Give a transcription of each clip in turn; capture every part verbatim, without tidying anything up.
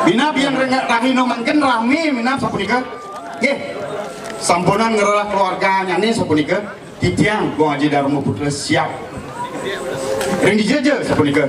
Minab yén rengek rahina mangkin ramé minab sapunika. Nggih. Sampunang ngrereh keluarganyane sapunika. Titiang Gung Aji Darma Putra siap. Ring dija ja sapunika.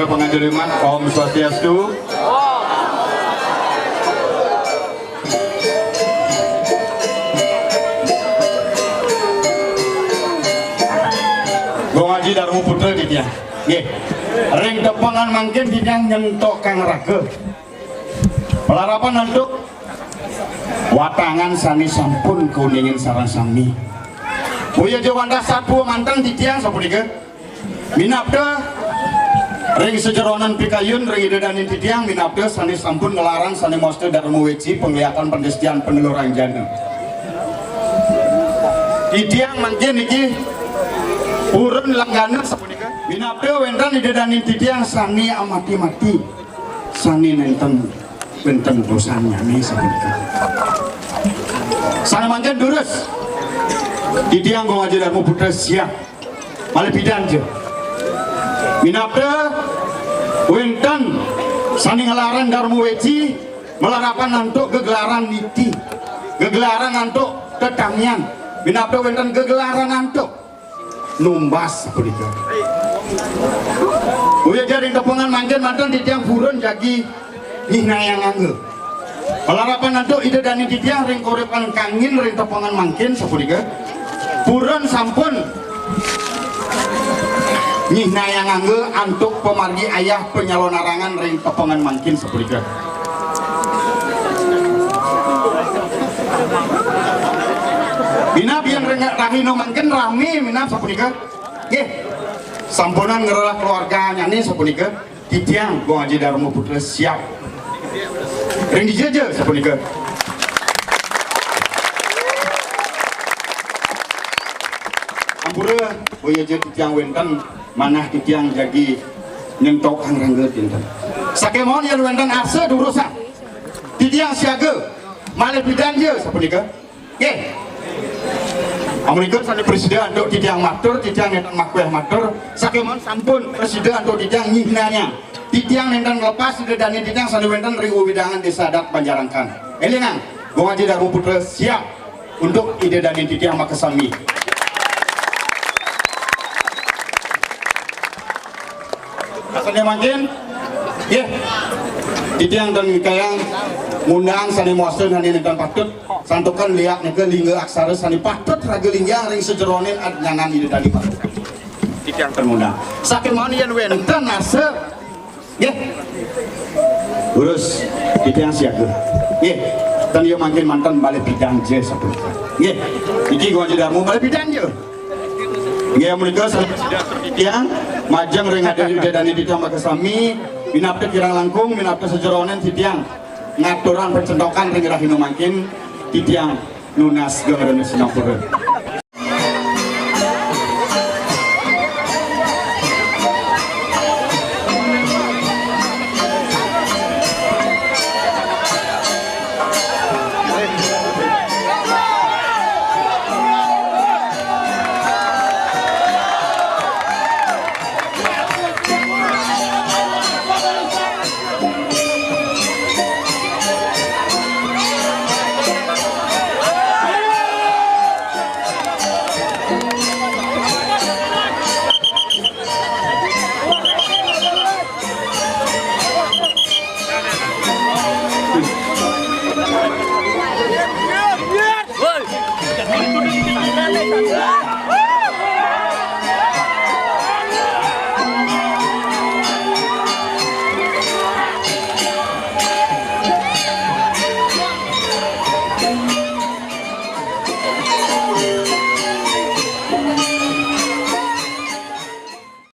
Pangajeliman, Om Swastiastu. Gung Aji Darma Putra titiang. Nggih. Ring tepengan mangkin titiang nyentokang raga. Malarapan antuk watangan sane sampun kauningin sareng sami. Boya ja wantah satua manten titiang sapunika. Minabda ring sajeroning pikayun ring Ida Dané titiang, minabda sane sampun nglarang sane mawasta Darma Weci, pangliakan, pandistian, paneluranjana. Titiang mangkin niki purun langgana sapunika. Minabda wenten Ida Dané titiang sane amati-mati, sane nenten, wenten dosannyane sapunika. Sane mangkin durus. Titiang Gung Aji Darma Putra siap. Malih pidan ja. Minabda wenten sane nglarang Darma Weci, malarapan antuk gegelaran niti, gegelaran antuk tetamian. Minabda wenten gegelaran antuk numbas punika. Boya ja ring tepengan mangkin manten titiang purun jagi nyihnayang angga. Malarapan antuk Ida Dané titiang ring kauripan kangin ring tepengan mangkin sapunika. Purun sampun nyihnayang angga antuk pamargi ayah panyalonarangan ring tepengan mangkin sapunika. Minab yen ring rahina mangkin rame minab sapunika. Nggih. Sampunang ngrereh keluarganyane sapunika. Titiang Gung Aji Darma Putra siap. Ring dija ja sapunika. Ampura, boya ja titiang wenten manah titiang jagi nyentokang rangga dinten. Sakemawon yen wenten arsa durusang. Titiang siaga malih pidan ja sapunika. Nggih. Amunika sane prasida antuk titiang matur, titiang nenten makueh matur, sakemawon sampun prasida antuk titiang nyihnayang. Titiang nenten nglepas Ida Dané titiang sane wenten ring wewidangan Desa Adat Banjarangkan. Elingang, Gung Aji Darma Putra siap untuk Ida Dané titiang makasami. Rasane mangkin, nggih. Titiang ten ngikayang ngundang sane mawasta sane nenten patut, santukan liak nika lingga aksara sane patut raga linggihang ring sajeroning adnyanan Ida Dané patut. Titiang ten ngundang. Sakemawon yen wenten arsa, nggih. Durus, titiang siaga. Nggih. Ten ya mangkin manten malih pidan ja sapunika. Nggih. Niki Gung Aji Darma malih pidan ja. Inggih menika sanes titiang majeng ring Ida Dané titiang makasami, minabda kirang langkung, minabda sajeroning titiang ngaturang pacentokan ring rahina mangkin, titiang nunas geng rena sinampura.